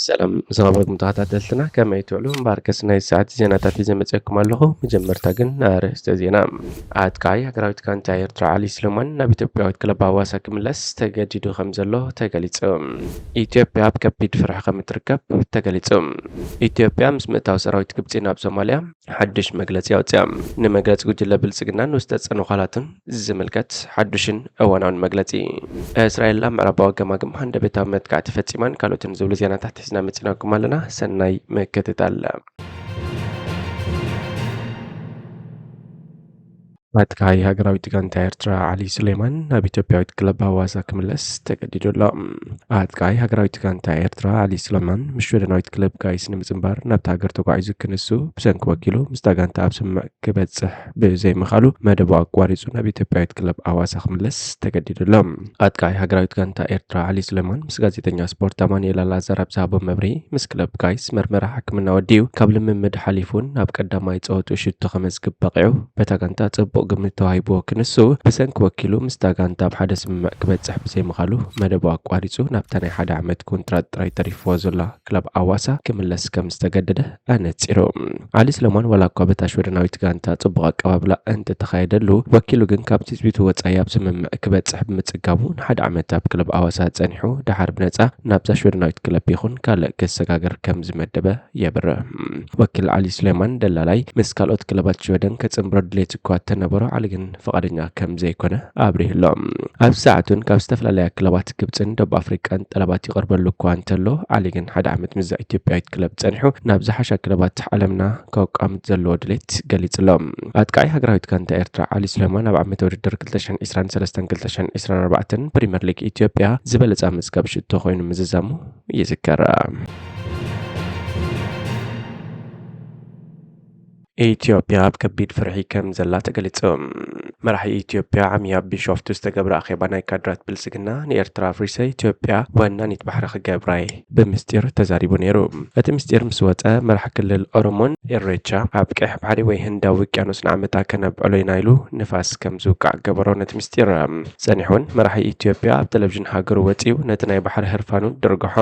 ሰላም ዝኸበርኩም ተኸታተልትና፣ ከመይ ትውዕሉ? እምበኣርከስ ናይ ሰዓት ዜናታት ሒዘ መፅአኩም ኣለኹ። መጀመርታ ግን ኣርእስተ ዜና። ኣጥቃዓይ ሃገራዊት ጋንታ ኤርትራ ዓሊ ስሌማን ናብ ኢትዮጵያዊት ክለብ ሃዋሳ ክምለስ ተገዲዱ ከም ዘሎ ተገሊጹ። ኢትዮጵያ ኣብ ከቢድ ፍርሒ ከም እትርከብ ተገሊጹ። ኢትዮጵያ ምስ ምእታው ሰራዊት ግብጺ ናብ ሶማልያ ሓድሽ መግለጺ ኣውጽኣ። ንመግለጺ ጉጅለ ብልጽግናን ውስጠ ጸንዃላትን ዝምልከት ሓዱሽን እዋናውን መግለጺ። እስራኤል ኣብ ምዕራባዊ ገማግም ሃንደበታዊ መጥቃዕቲ ፈጺማን ካልኦትን ዝብሉ ዜናታት ሒዝና መጺናኩም ኣለና። ሰናይ ምክትታል። ኣጥቃዓይ ሃገራዊት ጋንታ ኤርትራ ዓሊ ሱሌማን ናብ ኢትዮጵያዊት ክለብ ሃዋሳ ክምለስ ተገዲዱ ኣሎ። ኣጥቃዓይ ሃገራዊት ጋንታ ኤርትራ ዓሊ ሱሌማን ምስ ሽወደናዊት ክለብ ጋይስ ንምጽንባር ናብታ ሃገር ተጓዒዙ ክንሱ ብሰንኪ ወኪሉ ምስታ ጋንታ ኣብ ስምምዕ ክበጽሕ ብዘይምኻሉ መደቡ ኣቋሪጹ ናብ ኢትዮጵያዊት ክለብ ሃዋሳ ክምለስ ተገዲዱ ኣሎ። ኣጥቃዓይ ሃገራዊት ጋንታ ኤርትራ ዓሊ ሱሌማን ምስ ጋዜጠኛ ስፖርት ኣማኑኤል ኣላዛር ኣብ ዝሃቦ መብርሂ፣ ምስ ክለብ ጋይስ መርመራ ሕክምና ወዲኡ ካብ ልምምድ ሓሊፉን ኣብ ቀዳማይ ጸወትኡ ሽቶ ከመዝግብ በቒዑ በታ ጋንታ ጽቡቕ ግምት ተዋሂብዎ ክንሱ ብሰንኪ ወኪሉ ምስታ ጋንታ ኣብ ሓደ ስምምዕ ክበጽሕ ብዘይምኻሉ መደቡ ኣቋሪጹ ናብታ ናይ ሓደ ዓመት ኮንትራት ጥራይ ተሪፍዎ ዘሎ ክለብ ኣዋሳ ክምለስ ከም ዝተገደደ ኣነጺሩ። ዓሊ ስለማን ዋላ እኳ በታ ሽወደናዊት ጋንታ ጽቡቕ ኣቀባብላ እንተተኻየደሉ፣ ወኪሉ ግን ካብ ትጽቢቱ ወጻኢ ኣብ ስምምዕ ክበጽሕ ብምጽጋሙ ንሓደ ዓመት ኣብ ክለብ ኣዋሳ ጸኒሑ፣ ደሓር ብነጻ ናብዛ ሽወደናዊት ክለብ ይኹን ካልእ ክሰጋገር ከም ዝመደበ የብርህ። ወኪል ዓሊ ሱሌማን ደላላይ ምስ ካልኦት ክለባት ሽወደን ከጽንብሮ ድሌት እኳ ተነበሮ፣ ዓሊ ግን ፍቓደኛ ከም ዘይኮነ ኣብሪህሎም። ኣብ ሰዓቱን ካብ ዝተፈላለያ ክለባት ግብጽን ደቡብ ኣፍሪቃን ጠለባት ይቐርበሉ እኳ እንተሎ፣ ዓሊ ግን ሓደ ዓመት ምስዛ ኢትዮጵያዊት ክለብ ጸኒሑ ናብ ዝሓሻ ክለባት ዓለምና ከቋምት ዘለዎ ድሌት ገሊጹ ኣሎ። ኣጥቃዒ ሃገራዊት ጋንታ ኤርትራ ዓሊ ሱሌማን ኣብ ዓመተ ውድድር ክልተ ሽሕን ዕስራን ሰለስተን ክልተ ሽሕን ዕስራን ኣርባዕተን ፕሪምየር ሊግ ኢትዮጵያ ዝበለጸ መዝጋብ ሽቶ ኮይኑ ምዝዛሙ ይዝከር። ኢትዮጵያ ኣብ ከቢድ ፍርሒ ከም ዘላ ተገሊጹ። መራሒ ኢትዮጵያ ዓሚ ኣብ ቢሾፍቱ ዝተገብረ ኣኼባ ናይ ካድራት ብልጽግና፣ ንኤርትራ ኣፍሪሰ ኢትዮጵያ ወናኒት ባሕሪ ክገብራ እየ ብምስጢር ተዛሪቡ ነይሩ። እቲ ምስጢር ምስ ወጸ፣ መራሒ ክልል ኦሮሞን ኢሬቻ ኣብ ቀይሕ ባሕሪ ወይ ህንዳዊ ውቅያኖስ ንዓመታ ከነብዕሎ ኢና ኢሉ ንፋስ ከም ዝውቃዕ ገበሮ ነቲ ምስጢር። ጸኒሑን መራሒ ኢትዮጵያ ኣብ ቴሌቪዥን ሃገሩ ወጺኡ ነቲ ናይ ባሕሪ ህርፋኑ ድርግሖ።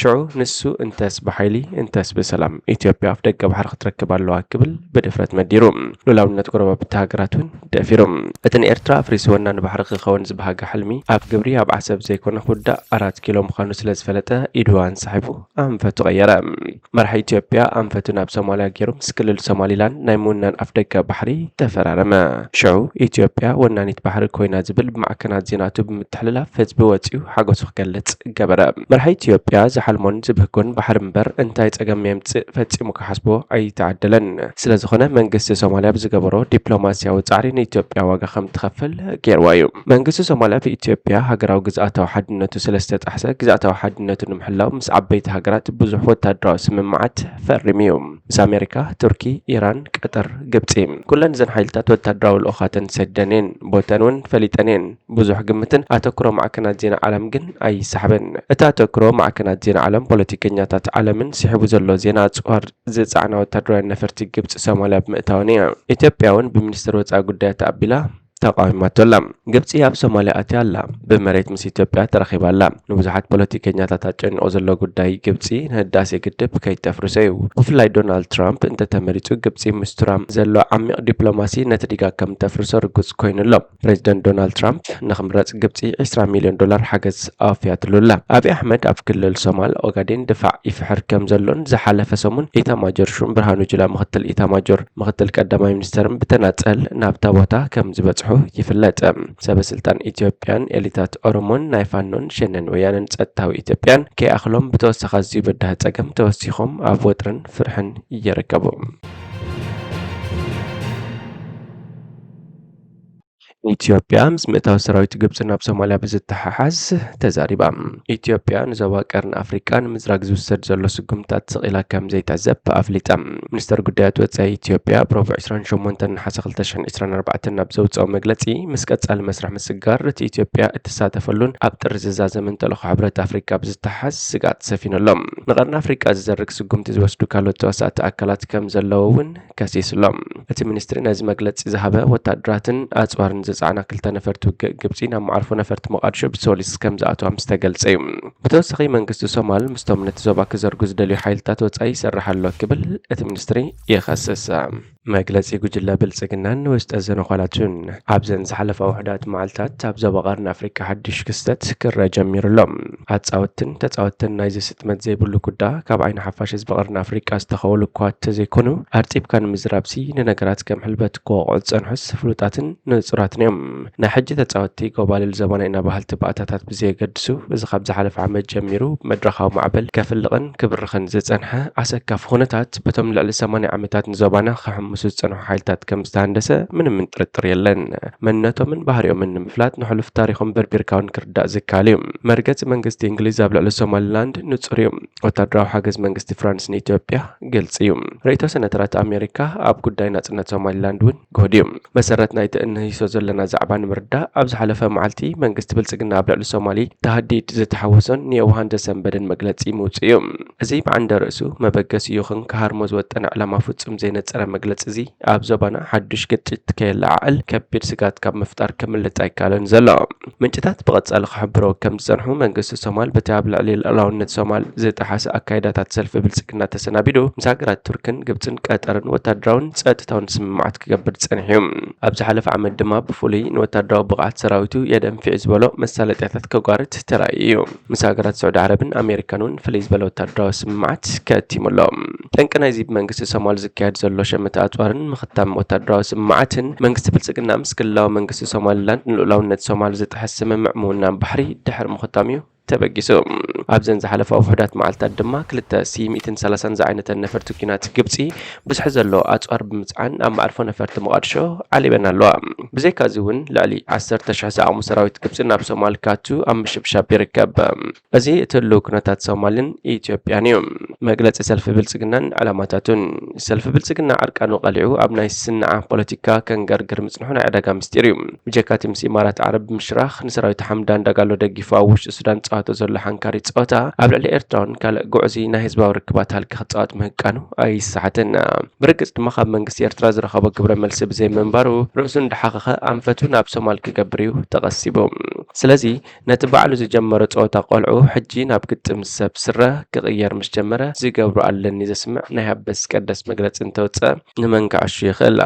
ሽዑ ንሱ እንተስ ብሓይሊ እንተስ ብሰላም ኢትዮጵያ ኣፍ ደገ ባሕሪ ክትረክብ ኣለዋ ክብል ብድፍረት መዲሩ። ሉላውነት ጎረባብቲ ሃገራት እውን ደፊሩ። እቲ ንኤርትራ ኣፍሪሱ ወናኒ ባሕሪ ክኸውን ዝበሃገ ሕልሚ ኣብ ግብሪ ኣብ ዓሰብ ዘይኮነ ክውዳእ ኣራት ኪሎ ምዃኑ ስለ ዝፈለጠ ኢዱ ኣንሳሒቡ ኣንፈቱ ቀየረ። መራሒ ኢትዮጵያ ኣንፈቱ ናብ ሶማልያ ገይሩ ምስ ክልል ሶማሊላንድ ናይ ምውናን ኣፍደገ ባሕሪ ተፈራረመ። ሽዑ ኢትዮጵያ ወናኒት ባሕሪ ኮይና ዝብል ብማዕከናት ዜናቱ ብምትሕልላፍ ህዝቢ ወጺኡ ሓጎሱ ክገልጽ ገበረ። መራሒ ኢትዮጵያ ዝሓልሞን ዝብህጎን ባሕሪ እምበር እንታይ ጸገም የምጽእ ፈጺሙ ክሓስቦ ኣይተዓደለን። ስለ ዝኾነ መንግስቲ ሶማልያ ብዝገበሮ ዲፕሎማስያዊ ጻዕሪ ንኢትዮጵያ ዋጋ ከም ትኸፍል ገይርዋ እዩ። መንግስቲ ሶማልያ ብኢትዮጵያ ሃገራዊ ግዝኣታዊ ሓድነቱ ስለ ዝተጣሕሰ ግዝኣታዊ ሓድነቱ ንምሕላው ምስ ዓበይቲ ሃገራት ብዙሕ ወታደራዊ ስምምዓት ፈሪሙ እዩ። ምስ ኣሜሪካ፣ ቱርኪ፣ ኢራን፣ ቀጠር፣ ግብጺ። ኩለን እዘን ሓይልታት ወታደራዊ ልኡኻተን ሰደን እየን። ቦተን እውን ፈሊጠን እየን። ብዙሕ ግምትን ኣተኩሮ ማዕከናት ዜና ዓለም ግን ኣይሰሓብን። እቲ ኣተኩሮ ማዕከናት ዜና ዓለም ፖለቲከኛታት ዓለምን ስሒቡ ዘሎ ዜና ኣጽዋር ዝጸዓና ወታደራውያን ነፈርቲ ግብጺ ሶማልያ ብምእታወን እያ። ኢትዮጵያ እውን ብሚኒስትር ወጻኢ ጉዳያት ኣቢላ ተቓዊማቶ ኣላ። ግብጺ ኣብ ሶማልያ ኣትያ ኣላ። ብመሬት ምስ ኢትዮጵያ ተራኺባ ኣላ። ንብዙሓት ፖለቲከኛታት ኣጨኒቑ ዘሎ ጉዳይ ግብጺ ንህዳሴ ግድብ ከይተፍርሶ እዩ። ብፍላይ ዶናልድ ትራምፕ እንተተመሪጹ ግብጺ ምስ ቱራም ዘሎ ዓሚቕ ዲፕሎማሲ ነቲ ዲጋ ከም ተፍርሶ ርጉጽ ኮይኑ ኣሎ። ፕሬዚደንት ዶናልድ ትራምፕ ንኽምረጽ ግብጺ ዕስራ ሚልዮን ዶላር ሓገዝ ኣወፍያትሉ ኣላ። ኣብይ ኣሕመድ ኣብ ክልል ሶማል ኦጋዴን ድፋዕ ይፍሕር ከም ዘሎን ዝሓለፈ ሰሙን ኢታማጆር ሹም ብርሃኑ ጁላ ምኽትል ኢታማጆር ምኽትል ቀዳማይ ሚኒስተርን ብተናጸል ናብታ ቦታ ከም ዝበጽሑ ይፍለጥ። ሰበ ስልጣን ኢትዮጵያን ኤሊታት ኦሮሞን ናይ ፋኖን ሸነን ወያነን ጸጥታዊ ኢትዮጵያን ከይኣኽሎም ብተወሳኺ ኣዝዩ በዳሂ ጸገም ተወሲኾም ኣብ ወጥርን ፍርሕን ይርከቡ። ኢትዮጵያ ምስ ምእታው ሰራዊት ግብጺ ናብ ሶማልያ ብዝተሓሓዝ ተዛሪባ። ኢትዮጵያ ንዞባ ቀርኒ ኣፍሪቃ ንምዝራግ ዝውሰድ ዘሎ ስጉምታት ስቕ ኢላ ከም ዘይትዕዘብ ኣፍሊጣ። ሚኒስተር ጉዳያት ወጻኢ ኢትዮጵያ ኣብ ረቡዕ ዕስራን ሸሞንተን ነሓሰ ክልተ ሽሕን ዕስራን ኣርባዕተን ኣብ ዘውጽኦ መግለጺ፣ ምስ ቀጻሊ መስርሕ ምስግጋር እቲ ኢትዮጵያ እትሳተፈሉን ኣብ ጥሪ ዝዛዘምን ተልእኾ ሕብረት ኣፍሪቃ ብዝተሓሓዝ ስግኣት ሰፊኑ ኣሎ። ንቀርኒ ኣፍሪቃ ዝዘርግ ስጉምቲ ዝወስዱ ካልኦት ተዋሳእቲ ኣካላት ከም ዘለዉ እውን ከሲሱ ኣሎ። እቲ ሚኒስትሪ ነዚ መግለጺ ዝሃበ ወታደራትን ኣጽዋርን ዝጸዓና ክልተ ነፈርቲ ውግእ ግብጺ ናብ መዓርፎ ነፈርቲ ሞቓድሾ ብሶሊስ ከም ዝኣተዋ ምስ ተገልጸ እዩ። ብተወሳኺ መንግስቲ ሶማል ምስቶም ነቲ ዞባ ክዘርጉ ዝደልዩ ሓይልታት ወጻኢ ይሰርሕ ኣሎ ክብል እቲ ሚኒስትሪ ይኸስስ። መግለጺ ጉጅለ ብልጽግናን ውስጠ ዘነዃላቱን። ኣብዘን ዝሓለፋ ውሑዳት መዓልታት ኣብ ዞባ ቀርኒ ኣፍሪቃ ሓድሽ ክስተት ክረአ ጀሚሩ ኣሎ። ኣጻወትን ተጻወትን ናይዚ ስጥመት ዘይብሉ ኩዳ ካብ ዓይኒ ሓፋሽ ህዝቢ ቀርኒ ኣፍሪቃ ዝተኸወሉ እኳ ተዘይኮኑ፣ ኣርጢብካ ንምዝራብሲ ንነገራት ከም ሕልበት ክወቕዑ ዝጸንሑስ ፍሉጣትን ንጹራትን እዮም። ናይ ሕጂ ተጻወትቲ ጎባልል ዞባና ኢና በሃልቲ ባእታታት ብዘየገድሱ፣ እዚ ካብ ዝሓለፈ ዓመት ጀሚሩ መድረኻዊ ማዕበል ከፍልቕን ክብርኽን ዝጸንሐ ኣሰካፊ ኩነታት በቶም ልዕሊ ሰማንያ ዓመታት ንዞባና ክሕምሱ ዝጸንሑ ሓይልታት ከም ዝተሃንደሰ ምንም ጥርጥር የለን። መንነቶምን ባህሪኦምን ንምፍላጥ ንሕሉፍ ታሪኾም በርቢርካ እውን ክርዳእ ዝከኣል እዩ። መርገጺ መንግስቲ እንግሊዝ ኣብ ልዕሊ ሶማሊላንድ ንጹር እዩ። ወታደራዊ ሓገዝ መንግስቲ ፍራንስ ንኢትዮጵያ ግልጺ እዩ። ርእይቶ ሰነተራት ኣሜሪካ ኣብ ጉዳይ ናጽነት ሶማሊላንድ እውን ግሁድ እዩ። መሰረት ናይቲ እንህይሶ ዘለና ዛዕባ ንምርዳእ፣ ኣብ ዝሓለፈ መዓልቲ መንግስቲ ብልጽግና ኣብ ልዕሊ ሶማሊ ተሃዲድ ዝተሓወሶን ንየውሃን ዘሰንበደን መግለጺ ምውጽእ እዩ። እዚ ብዓንደ ርእሱ መበገሲኡ ይኹን ክሃርሞ ዝወጠነ ዕላማ ፍጹም ዘይነጸረ መግለጺ እዚ፣ ኣብ ዞባና ሓዱሽ ግጭት ከየለዓዕል ከቢድ ስጋት ካብ ምፍጣር ከምልጥ ኣይከኣለን ዘሎ። ምንጭታት ብቐጻሊ ክሕብሮ ከም ዝጸንሑ፣ መንግስቲ ሶማል በቲ ኣብ ልዕሊ ልኡላውነት ሶማል ዝጠሓሰ ኣካይዳታት ሰልፊ ብልጽግና ተሰናቢዱ፣ ምስ ሃገራት ቱርክን ግብጽን ቀጠርን ወታደራውን ጸጥታውን ስምምዓት ክገብር ጸኒሑ እዩ። ኣብ ዝሓለፈ ዓመት ድማ ብፍሉይ ንወታደራዊ ብቕዓት ሰራዊቱ የደንፍዕ ዝበሎ መሳለጥያታት ከጓርት ተራእዩ እዩ። ምስ ሃገራት ስዑዲ ዓረብን ኣሜሪካን እውን ፍልይ ዝበለ ወታደራዊ ስምምዓት ከቲሙ ኣሎ። ጠንቂ ናይዚ ብመንግስቲ ሶማል ዝካየድ ዘሎ ሸመተ ኣጽዋርን ምኽታም ወታደራዊ ስምምዓትን፣ መንግስቲ ብልጽግና ምስ ክልላዊ መንግስቲ ሶማሊላንድ ንልኡላውነት ሶማል ዝጥሕስ ስምምዕ ምውናን ባሕሪ ድሕሪ ምኽታም እዩ ተበጊሱ። ኣብዘን ዝሓለፋ ውሑዳት መዓልታት ድማ ክልተ ሲ ሚእትን ሰላሳን ዝዓይነተን ነፈርቲ ኲናት ግብጺ፣ ብዝሒ ዘሎ ኣጽዋር ብምጽዓን ኣብ መዓርፎ ነፈርቲ ሞቓድሾ ዓሊበን ኣለዋ። ብዘይካዚ እውን ልዕሊ ዓሰርተ ሽሕ ዝዓቕሙ ሰራዊት ግብጺ ናብ ሶማል ካቱ ኣብ ምሽብሻብ ይርከብ። እዚ እቲ ህልው ኩነታት ሶማልን ኢትዮጵያን እዩ። መግለጺ ሰልፊ ብልጽግናን ዕላማታቱን። ሰልፊ ብልጽግና ዕርቃኑ ቀሊዑ ኣብ ናይ ስንዓ ፖለቲካ ከንገርግር ምጽንሑ ናይ ዕዳጋ ምስጢር እዩ። ብጀካ እቲ ምስ ኢማራት ዓረብ ብምሽራኽ ንሰራዊት ሓምዳን ዳጋሎ ደጊፉ ኣብ ውሽጢ ሱዳን ዝጻወቶ ዘሎ ሓንካሪ ጸወታ፣ ኣብ ልዕሊ ኤርትራ እውን ካልእ ግዑዙይ ናይ ህዝባዊ ርክባት ሃልኪ ክጻወት ምህቃኑ ኣይሰሓትን። ብርግጽ ድማ ካብ መንግስቲ ኤርትራ ዝረኸቦ ግብረ መልሲ ብዘይምንባሩ፣ ርእሱ እንዳሓኸኸ ኣንፈቱ ናብ ሶማል ክገብር እዩ ተቐሲቡ። ስለዚ ነቲ ባዕሉ ዝጀመሮ ጸወታ ቆልዑ ሕጂ ናብ ግጥም ሰብ ስረ ክቕየር ምስ ጀመረ፣ ዝገብሮ ኣለኒ ዘስምዕ ናይ ሃበስ ቀደስ መግለጺ እንተወጸ፣ ንመን ክዓሹ ይኽእል?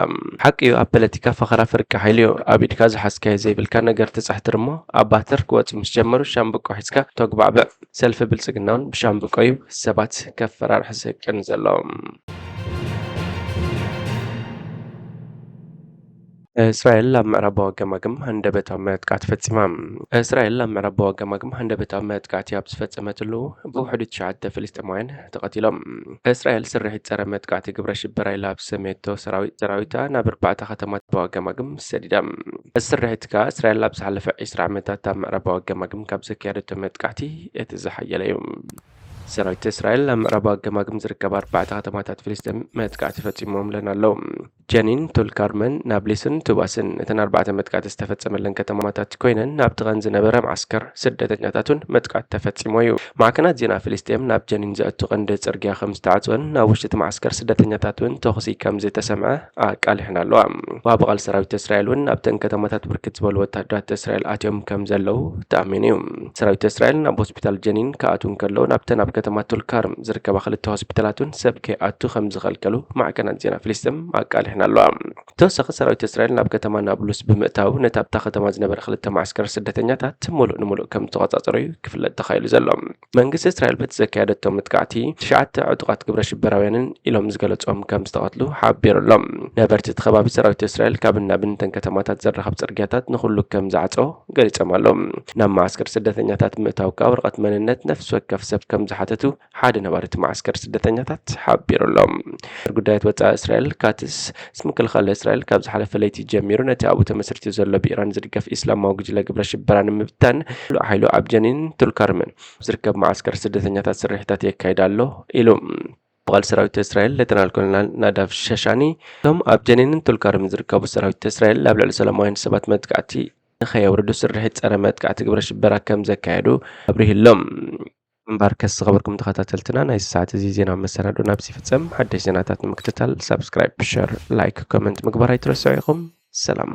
ሓቂ እዩ፣ ኣብ ፖለቲካ ፈኸራ ፍርቂ ሓይሊ እዩ። ኣብ ኢድካ ዝሓዝካዮ ዘይብልካ ነገር ትጻሕትር እሞ፣ ኣብ ባትር ክወጹ ምስ ጀመሩ ሻምብቆ ሒዝካ ተጉባዕብዕ። ሰልፊ ብልጽግና እውን ብሻምብቆ እዩ ሰባት ከፈራርሕ ዝህቅን ዘሎ። እስራኤል ኣብ ምዕራባዊ ገማግም ሃንደበታዊ መጥቃዕቲ ፈጺማ። እስራኤል ኣብ ምዕራባዊ ገማግም ሃንደበታዊ መጥቃዕቲ ኣብ ዝፈጸመትሉ፣ ብውሕዱ ትሽዓተ ፍልስጤማውያን ተቐቲሎም። እስራኤል ስርሒት ጸረ መጥቃዕቲ ግብረ ሽበራ ኢላ ኣብ ዝሰመየቶ ሰራዊት፣ ሰራዊታ ናብ ኣርባዕተ ከተማታት ምዕራባዊ ገማግም ሰዲዳ። እዚ ስርሒት ከኣ እስራኤል ኣብ ዝሓለፈ ዕስራ ዓመታት ኣብ ምዕራባዊ ገማግም ካብ ዘካየደቶ መጥቃዕቲ እቲ ዝሓየለ እዩ። ሰራዊት እስራኤል ኣብ ምዕራባዊ ገማግም ዝርከባ ኣርባዕተ ከተማታት ፍልስጤም መጥቃዕቲ ፈጺሞምለን ኣለዉ። ጀኒን፣ ቱልካርመን፣ ናብሊስን ቱባስን። እተን ኣርባዕተ መጥቃዕቲ ዝተፈጸመለን ከተማታት ኮይነን፣ ናብቲ ቀንዲ ዝነበረ መዓስከር ስደተኛታት እውን መጥቃዕቲ ተፈጺሙ እዩ። ማዕከናት ዜና ፍልስጤም ናብ ጀኒን ዘእቱ ቀንዲ ጽርግያ ከም ዝተዓጽወን ናብ ውሽጢ እቲ መዓስከር ስደተኛታት እውን ተኹሲ ከም ዝተሰምዐ ኣቃሊሐን ኣለዋ። ወሃቢ ቃል ሰራዊት እስራኤል እውን ኣብተን ከተማታት ብርክት ዝበሉ ወታደራት እስራኤል ኣትዮም ከም ዘለዉ ተኣሚኑ እዩ። ሰራዊት እስራኤል ናብ ሆስፒታል ጀኒን ክኣትዉ እንከለዉ፣ ናብተን ኣብ ከተማ ቱልካርም ዝርከባ ክልተ ሆስፒታላት እውን ሰብ ከይኣቱ ከም ዝኸልከሉ ማዕከናት ዜና ፍልስጤም ኣቃሊሐን ኣለዋ። ተወሳኺ ሰራዊት እስራኤል ናብ ከተማ ናብሉስ ብምእታው፣ ነቲ ኣብታ ከተማ ዝነበረ ክልተ መዓስከር ስደተኛታት ምሉእ ንምሉእ ከም ዝተቖጻጸሮ እዩ ክፍለጥ ተኻኢሉ ዘሎ። መንግስቲ እስራኤል በቲ ዘካየደቶ መጥቃዕቲ፣ ትሽዓተ ዕጡቓት ግብረ ሽበራውያንን ኢሎም ዝገለጾም ከም ዝተቐትሉ ሓቢሩ ኣሎ። ነበርቲ እቲ ከባቢ ሰራዊት እስራኤል ካብን ናብን እተን ከተማታት ዘራኽብ ጽርግያታት ንኹሉ ከም ዝዓጾ ገሊጾም ኣለዉ። ናብ መዓስከር ስደተኛታት ምእታው ከኣ ወረቐት መንነት ነፍሲ ወከፍ ሰብ ከም ዝሓተቱ ሓደ ነባሪ እቲ መዓስከር ስደተኛታት ሓቢሩ ኣሎ። ሚኒስትር ጉዳያት ወጻኢ እስራኤል ካትስ፣ ምስ ምክልኻል እስራኤል ካብ ዝሓለፈ ለይቲ ጀሚሩ ነቲ ኣብኡ ተመስሪቱ ዘሎ ብኢራን ዝድገፍ ኢስላማዊ ጉጅለ ግብረ ሽበራ ንምብታን፣ ምሉእ ሓይሉ ኣብ ጀኒን ቱልካርምን ዝርከብ መዓስከር ስደተኛታት ስርሒታት የካይድ ኣሎ ኢሉ። በቓል ሰራዊት እስራኤል ሌተናል ኮሎኔል ናዳቭ ሸሻኒ፣ እቶም ኣብ ጀኒንን ቱልካርምን ዝርከቡ ሰራዊት እስራኤል ኣብ ልዕሊ ሰላማውያን ሰባት መጥቃዕቲ ንኸየውርዱ ስርሒት ጸረ መጥቃዕቲ ግብረ ሽበራ ከም ዘካየዱ ኣብሪሁ ኣሎ። እምበኣርከስ ዝኸበርኩም ተኸታተልትና፣ ናይዚ ሰዓት እዚ ዜናዊ መሰናዶ ናብዚ ይፍጸም። ሓደሽ ዜናታት ንምክትታል ሳብስክራይብ፣ ሸር፣ ላይክ፣ ኮመንት ምግባር ኣይትረስዑ ኢኹም። ሰላም።